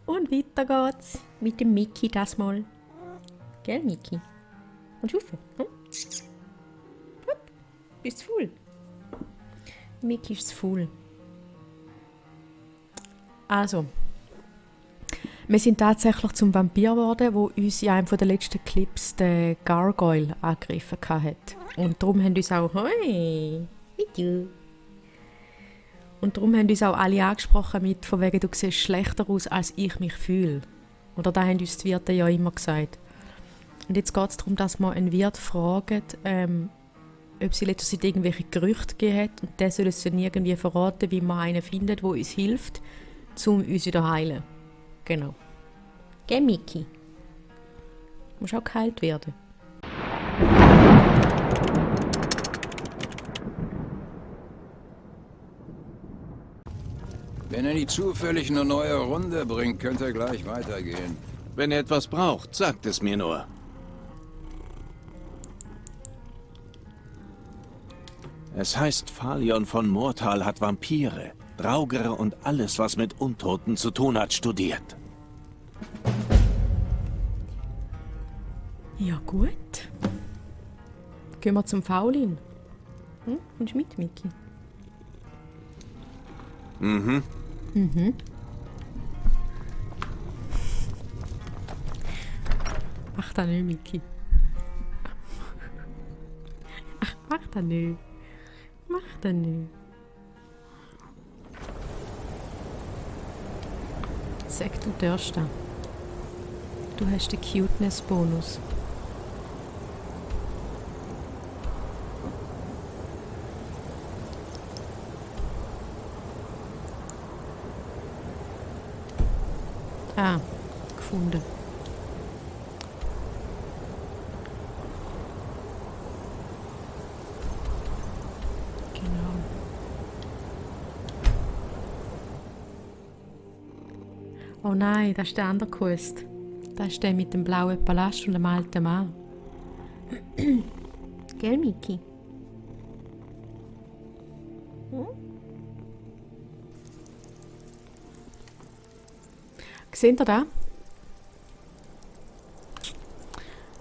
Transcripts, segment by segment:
Und weiter geht's mit dem Mickey das Mal. Gell, Mickey? Und rauf. Hm? Hopp. Bist du voll? Mickey ist voll. Also, wir sind tatsächlich zum Vampir geworden, wo uns in einem der letzten Clips der Gargoyle angegriffen hat. Und darum haben uns auch... Hoi! Und darum haben uns auch alle angesprochen mit von wegen, du siehst schlechter aus, als ich mich fühle. Oder da haben uns die Wirte ja immer gesagt. Und jetzt geht es darum, dass wir einen Wirt fragen, ob sie letztes Zeit irgendwelche Gerüchte gegeben hat. Und der soll uns dann irgendwie verraten, wie man einen findet, der uns hilft, um uns wieder zu heilen. Genau. Geh, Mickey. Du musst auch geheilt werden. Wenn er nicht zufällig eine neue Runde bringt, könnte er gleich weitergehen. Wenn ihr etwas braucht, sagt es mir nur. Es heißt, Phalion von Mortal hat Vampire, Draugere und alles, was mit Untoten zu tun hat, studiert. Ja, gut. Gehen wir zum Faulin. Kommst du mit, Mickey? Mhm. Mach das nicht, Mickey. Ach, mach das nicht. Mach das nicht. Sag, du darfst das. Du hast den Cuteness-Bonus. Ah, gefunden. Genau. Oh nein, das ist der andere Quest. Das ist der mit dem blauen Palast und dem alten Mann. Gell, Mickey? Seht ihr das?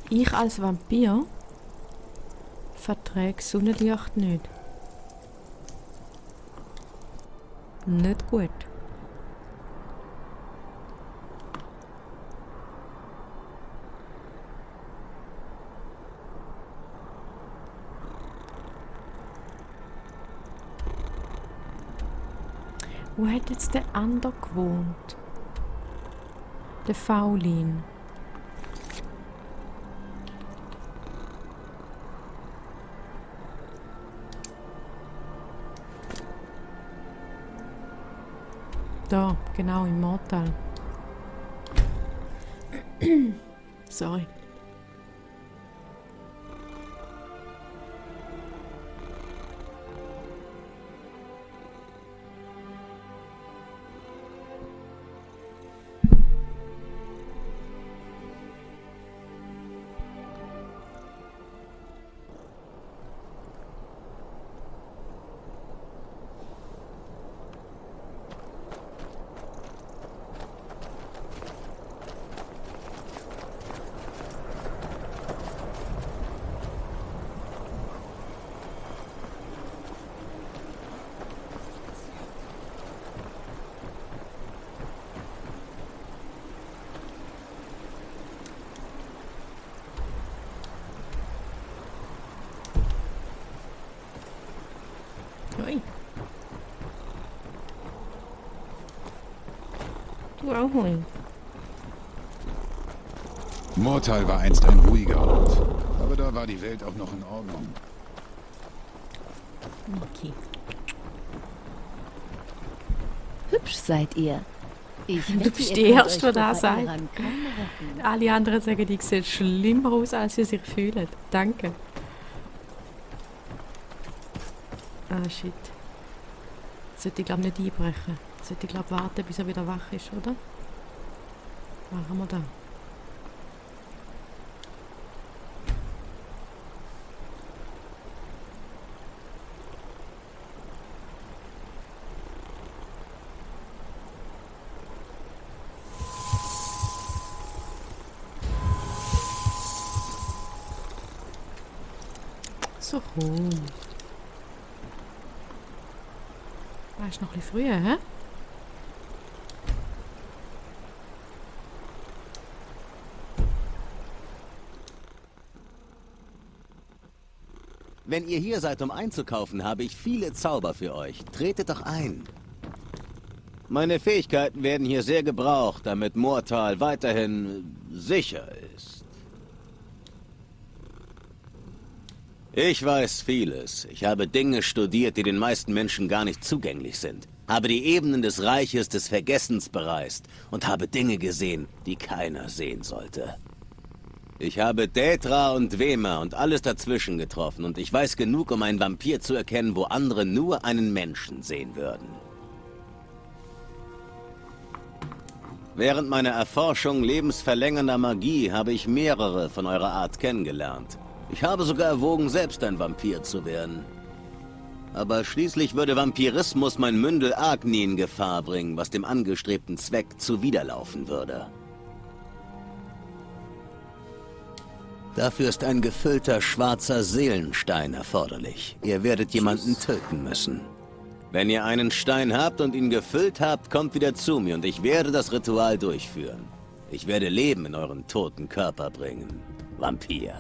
Ich als Vampir verträge Sonnenlicht nicht. Nicht gut. Wo hat jetzt der andere gewohnt? Der Faulin. Da, genau, im Mortal. Sorry. Ui. Du auch holen. Mortal war einst ein ruhiger Ort. Aber da war die Welt auch noch in Ordnung. Okay. Hübsch seid ihr. Ich Du wette, bist ihr die könnt Erste, euch die das vor sagt. Verehrern kaum retten. Alle anderen sagen, die sehen schlimmer aus, als sie sich fühlen. Danke. Ah, shit. Sollte ich, glaube nicht einbrechen. Sollte ich, glaube warten, bis er wieder wach ist, oder? Machen wir da. Also komm. Ist noch ein bisschen früh, hä? Wenn ihr hier seid, um einzukaufen, habe ich viele Zauber für euch. Tretet doch ein. Meine Fähigkeiten werden hier sehr gebraucht, damit Mortal weiterhin sicher ist. Ich weiß vieles. Ich habe Dinge studiert, die den meisten Menschen gar nicht zugänglich sind. Habe die Ebenen des Reiches des Vergessens bereist und habe Dinge gesehen, die keiner sehen sollte. Ich habe Daedra und Dwemer und alles dazwischen getroffen und ich weiß genug, um einen Vampir zu erkennen, wo andere nur einen Menschen sehen würden. Während meiner Erforschung lebensverlängernder Magie habe ich mehrere von eurer Art kennengelernt. Ich habe sogar erwogen, selbst ein Vampir zu werden. Aber schließlich würde Vampirismus mein Mündel arg nie in Gefahr bringen, was dem angestrebten Zweck zuwiderlaufen würde. Dafür ist ein gefüllter schwarzer Seelenstein erforderlich. Ihr werdet jemanden töten müssen. Wenn ihr einen Stein habt und ihn gefüllt habt, kommt wieder zu mir und ich werde das Ritual durchführen. Ich werde Leben in euren toten Körper bringen. Vampir.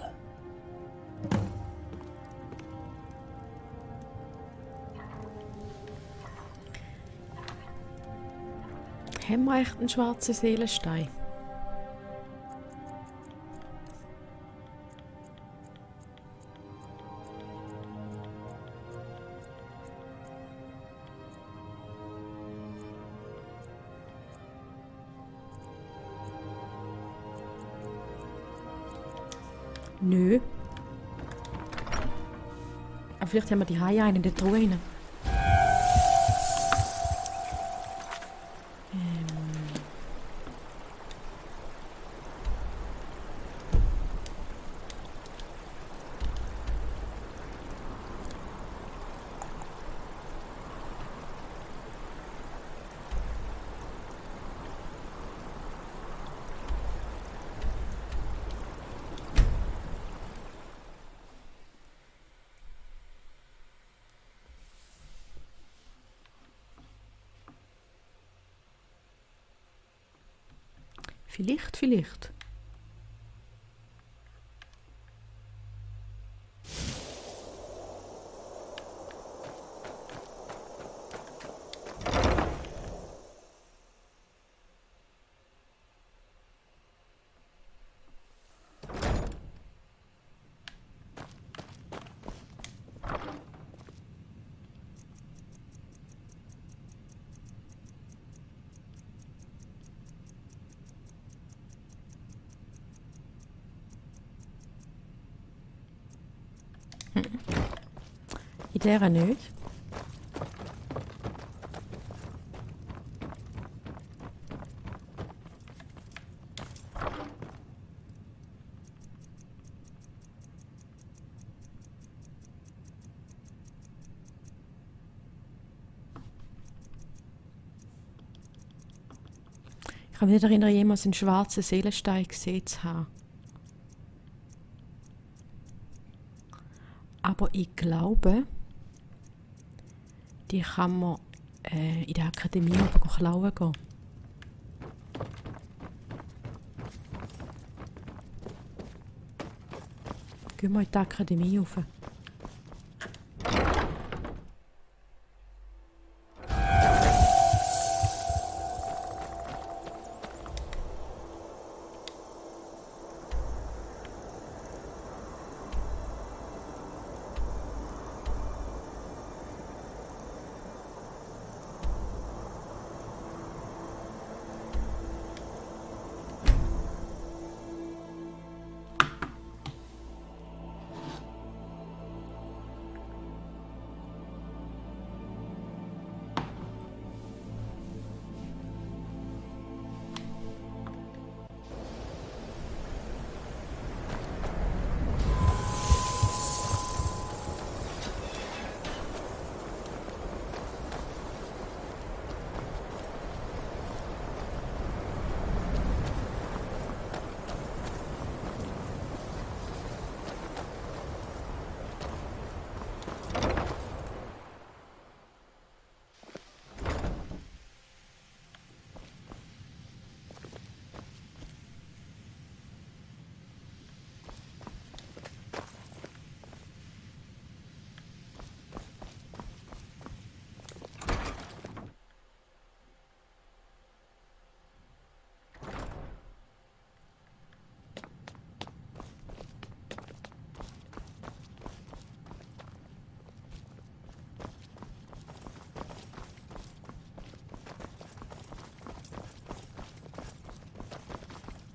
Haben wir echt einen schwarzen Seelenstein? Nö. Aber vielleicht haben wir die Haie einen in der Truhe rein. Vielleicht. In der nicht. Ich kann mich nicht erinnern, jemals einen schwarzen Seelenstein gesehen zu haben. Aber ich glaube, die kann man in der Akademie aber klauen gehen. Gehen wir in die Akademie rauf.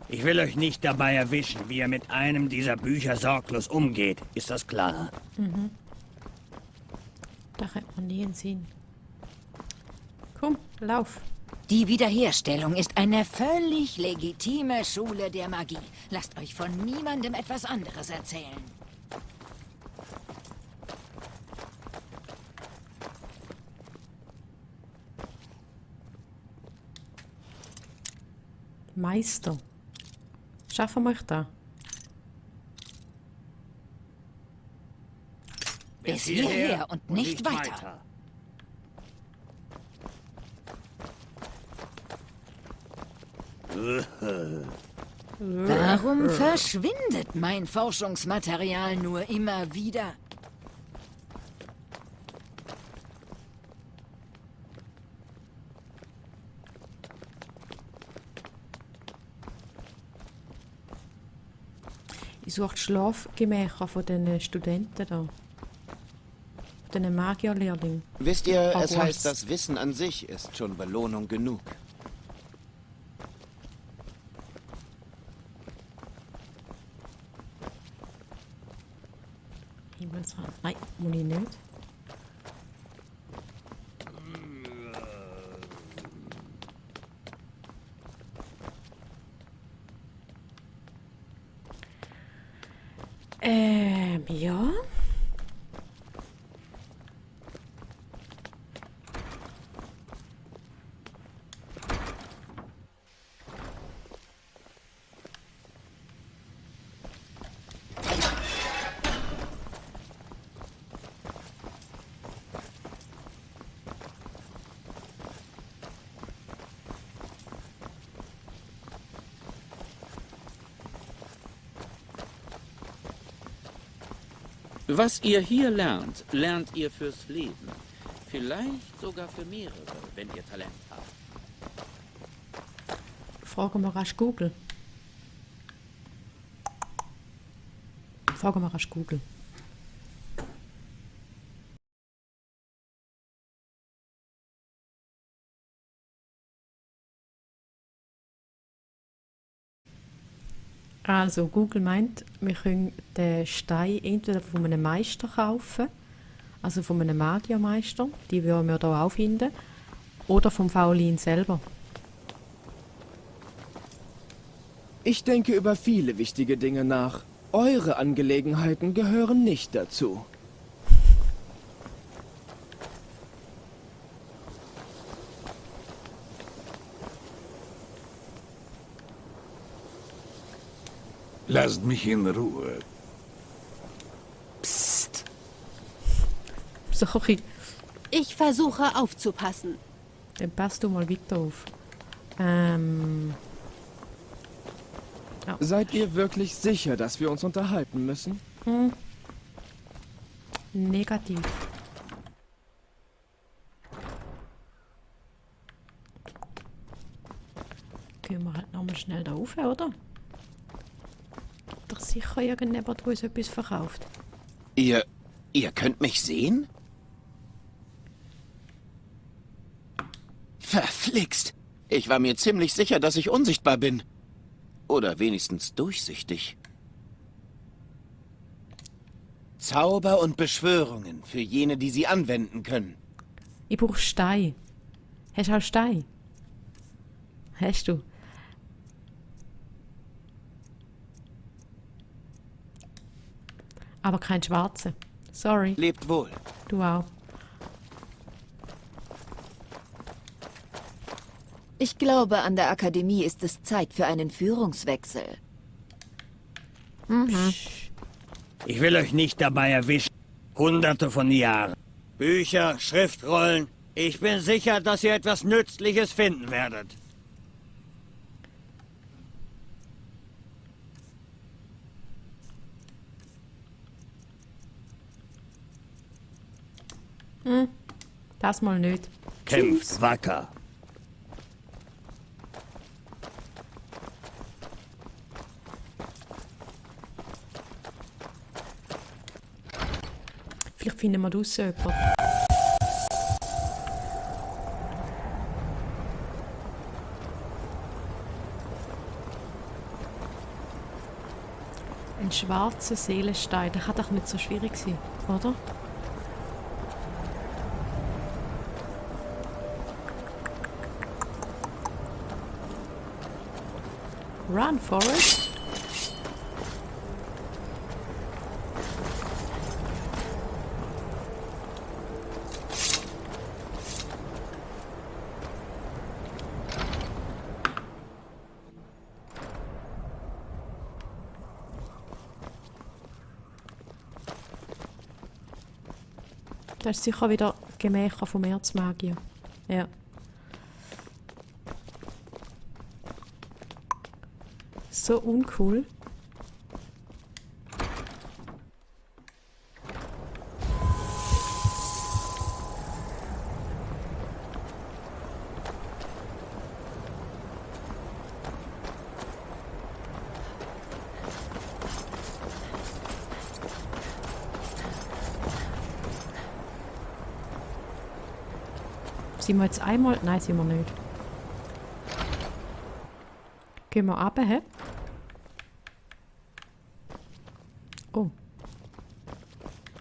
Ich will euch nicht dabei erwischen, wie ihr mit einem dieser Bücher sorglos umgeht. Ist das klar? Da hat man nie einen Sinn. Komm, lauf. Die Wiederherstellung ist eine völlig legitime Schule der Magie. Lasst euch von niemandem etwas anderes erzählen. Meister. Schaffen wir euch da? Bis hierher und nicht weiter. Warum verschwindet mein Forschungsmaterial nur immer wieder? Ich suche die Schlafgemächer von den Studenten da. Von den Magierlehrlingen. Wisst ihr, es Hogwarts. heißt, das Wissen an sich ist schon Belohnung genug. Himmelsrand. Nein, muss ich nicht. Ja. Was ihr hier lernt, lernt ihr fürs Leben. Vielleicht sogar für mehrere, wenn ihr Talent habt. Fragen wir rasch Google. Fragen wir rasch Google. Also, Google meint, wir können den Stein entweder von einem Meister kaufen, also von einem Magiermeister, die würden wir hier auch finden, oder vom Faulin selber. Ich denke über viele wichtige Dinge nach. Eure Angelegenheiten gehören nicht dazu. Lasst mich in Ruhe. Psst. Sorry, Ich versuche aufzupassen. dann passt du mal weiter auf. Seid ihr wirklich sicher, dass wir uns unterhalten müssen? Negativ. Gehen wir halt nochmal schnell da rauf, oder? Doch sicher irgendjemand, der uns etwas verkauft. Ihr könnt mich sehen? Verflixt! Ich war mir ziemlich sicher, dass ich unsichtbar bin. Oder wenigstens durchsichtig. Zauber und Beschwörungen für jene, die sie anwenden können. Ich brauche Stein. Hast du auch Stein? Hast du? Aber kein schwarzen. Sorry, Lebt wohl. du auch. Ich glaube, an der Akademie ist es Zeit für einen Führungswechsel. Ich will euch nicht dabei erwischen. Hunderte von Jahren. Bücher, Schriftrollen. Ich bin sicher, dass ihr etwas Nützliches finden werdet. Das mal nicht. Kämpft wacker. Vielleicht finden wir draussen jemanden. Ein schwarzer Seelenstein, das kann doch nicht so schwierig sein, oder? Run, Forest! Das ist sicher wieder Gemächer vom Erzmagier. Ja. So uncool. Sind wir jetzt einmal? Nein, sind wir nicht. Gehen wir runter, hä? Oh.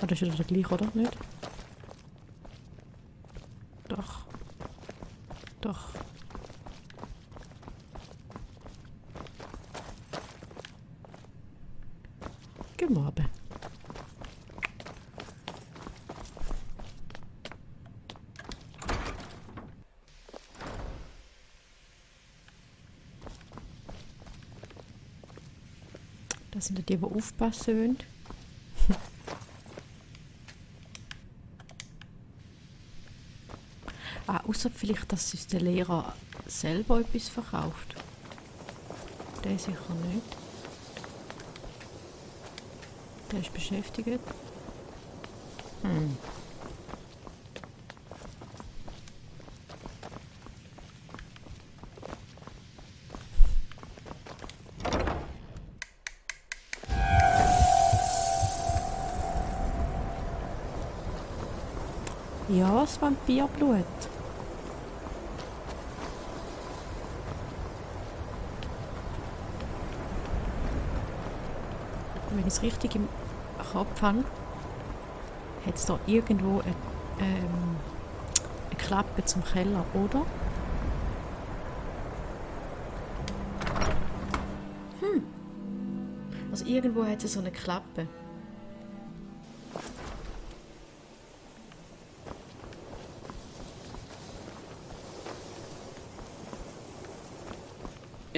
Ah, das ist wieder der gleiche, oder? Nicht? Doch. Doch. Gehen wir runter. Das sind die, die aufpassen wollen. Außer vielleicht, dass uns der Lehrer selber etwas verkauft. Der sicher nicht. Der ist beschäftigt. Ja, das Vampirblut. Wenn ich es richtig im Kopf habe, hat es da irgendwo eine Klappe zum Keller, oder? Also irgendwo hat es so eine Klappe.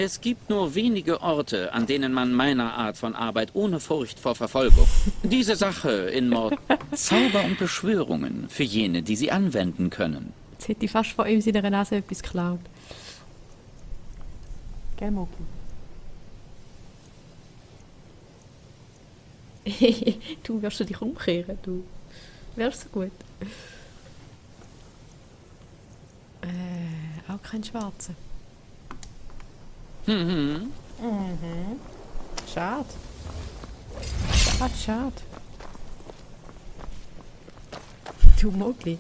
Es gibt nur wenige Orte, an denen man meiner Art von Arbeit ohne Furcht vor Verfolgung. Diese Sache in Mord, Zauber und Beschwörungen für jene, die sie anwenden können. Jetzt hätte ich fast vor ihm seiner Nase etwas geklaut. Gell, Moki? Du wirst du dich umkehren, du. Wärst so gut. Auch kein Schwarzer. Schade. Schade. Du Mogli.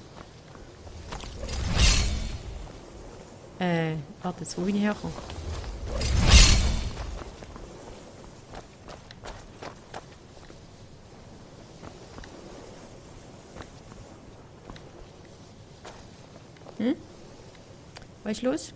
Warte, jetzt wo bin ich hergekommen? Was ist los?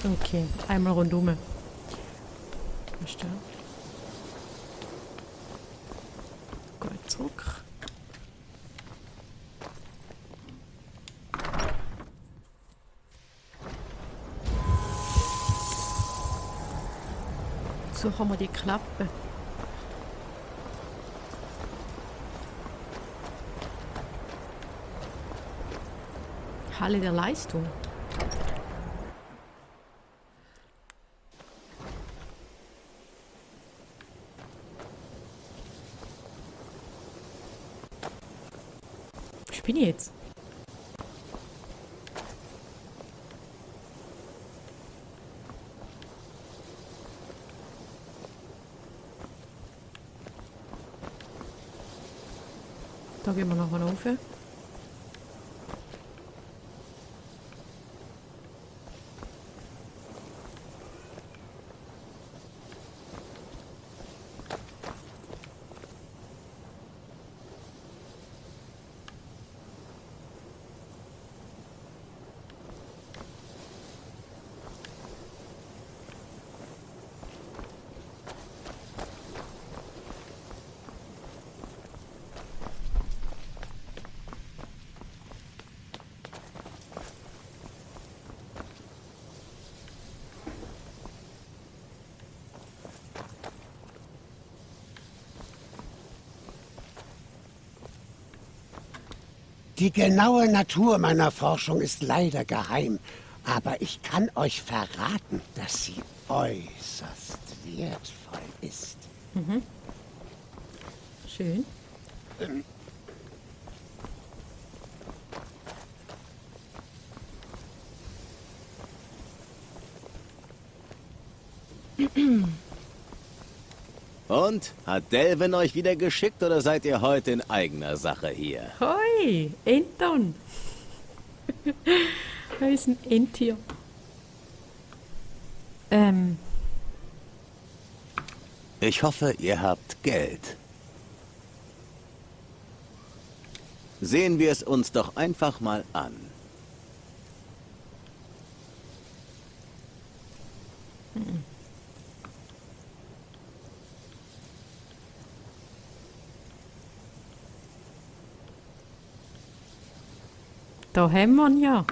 Okay, einmal rundum. Was ist da? Gut, zurück. Suchen wir die Klappe. Halle der Leistung. Was bin ich jetzt? Da gehen wir nachher rauf. Die genaue Natur meiner Forschung ist leider geheim, aber ich kann euch verraten, dass sie äußerst wertvoll ist. Mhm. Schön. Und? Hat Delvin euch wieder geschickt oder seid ihr heute in eigener Sache hier? Hoi, Enton. Da ist ein Entier. Ich hoffe, ihr habt Geld. Sehen wir es uns doch einfach mal an. Da haben wir ihn ja.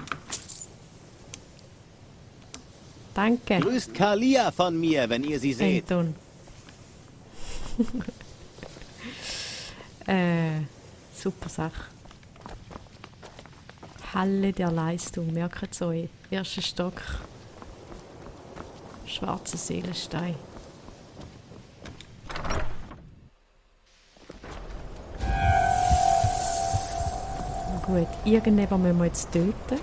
Danke. Grüßt Kalia von mir, wenn ihr sie seht. Enton. Super Sache. Halle der Leistung, merkt es euch. Erster Stock. Schwarzer Seelenstein. Gut, irgendjemand müssen wir jetzt töten.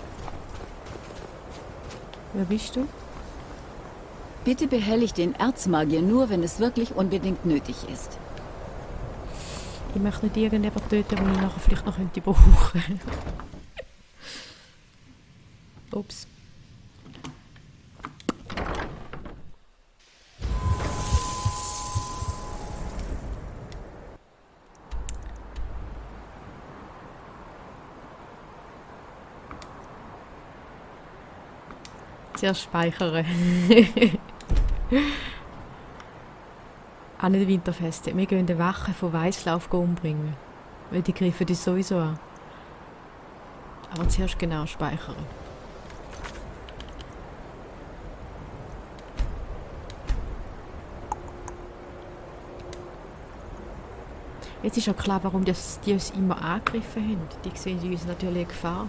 Wer bist du? Bitte behelligt den Erzmagier nur, wenn es wirklich unbedingt nötig ist. Ich möchte nicht irgendjemanden töten, den ich nachher vielleicht noch brauchen könnte. Ups. Zuerst speichern. An den Winterfesten. Wir gehen die Wache von Weißlauf umbringen. Weil die greifen uns sowieso an. Aber zuerst genau speichern. Jetzt ist auch klar, warum die uns immer angegriffen haben. Die sehen uns natürlich eine Gefahr.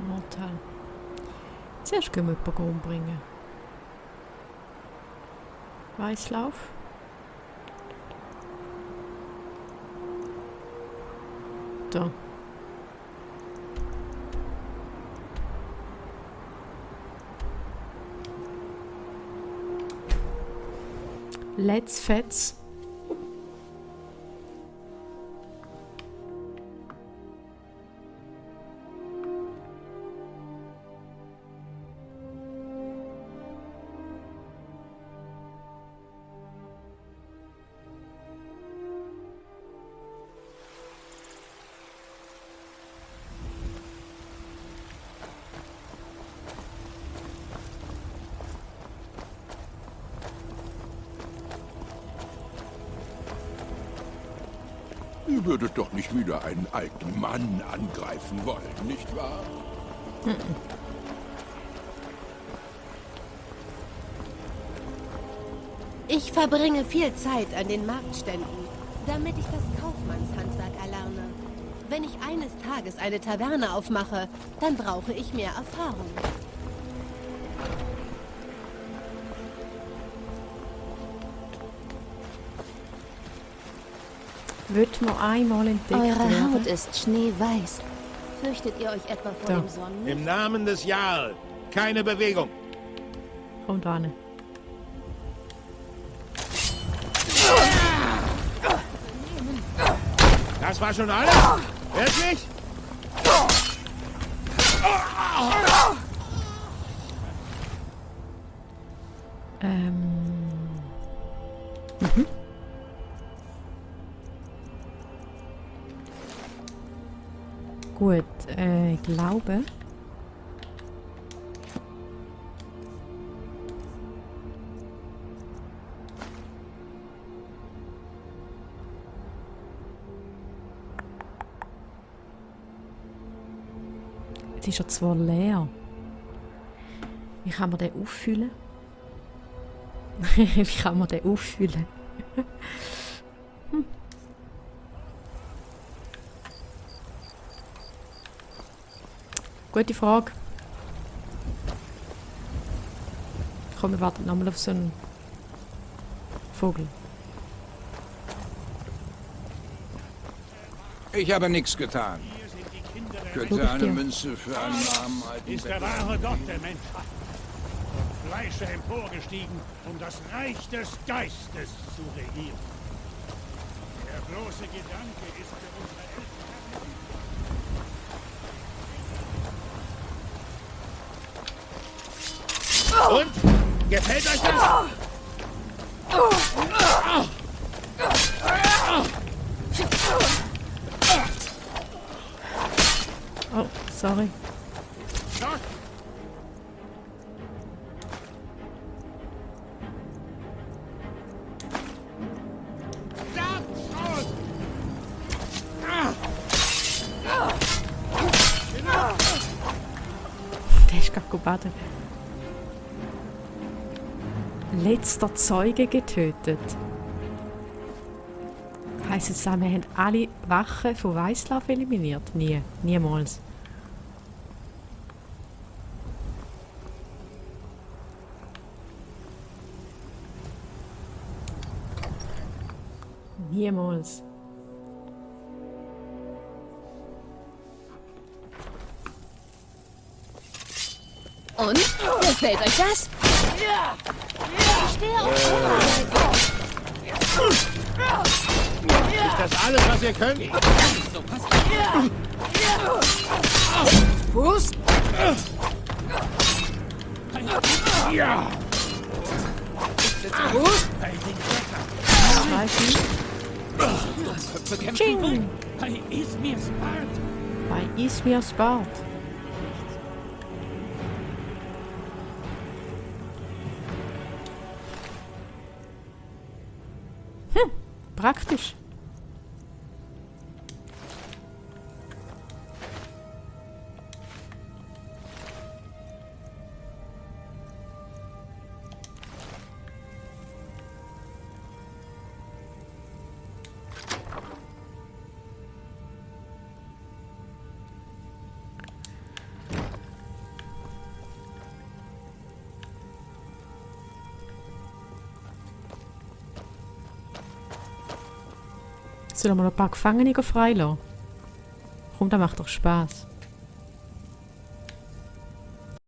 Mortal. Zuerst gehen wir jemanden umbringen. Weißlauf. Da. Let's Fetz. Ihr würdet doch nicht wieder einen alten Mann angreifen wollen, nicht wahr? Ich verbringe viel Zeit an den Marktständen, damit ich das Kaufmannshandwerk erlerne. Wenn ich eines Tages eine Taverne aufmache, dann brauche ich mehr Erfahrung. Wird nur einmal entdeckt Eure werden. Haut ist schneeweiß. Fürchtet ihr euch etwa vor Da. dem Sonnen? Im Namen des Jarl. Keine Bewegung. Kommt an. Das war schon alles? Wirklich? Mhm. Gut, ich glaube. Jetzt ist er zwar leer. Wie kann man den auffüllen? Wie kann man den auffüllen? Gute Frage. Komm, wir warten nochmal auf so einen Vogel. Ich habe nichts getan. Könnte eine Münze für einen armen alten Ist der wahre Gott der Menschheit. Vom Fleische emporgestiegen, um das Reich des Geistes zu regieren. Der bloße Gedanke ist für unsere Eltern. Und? Gefällt euch das? Oh, sorry. Der ist gerade gebadet. Letzter Zeuge getötet. Heisst es, wir haben alle Wachen von Weißlauf eliminiert? Nie. Niemals. Niemals. Und? Gefällt euch das? Ich stehe auf Ist das alles, was ihr könnt? Fuß? Ja! Fuß? Ching! Bei Ismirs Bart! Bei Ismirs Bart. Praktisch. Sollen wir noch ein paar Gefangene freilassen? Komm, das macht doch Spaß.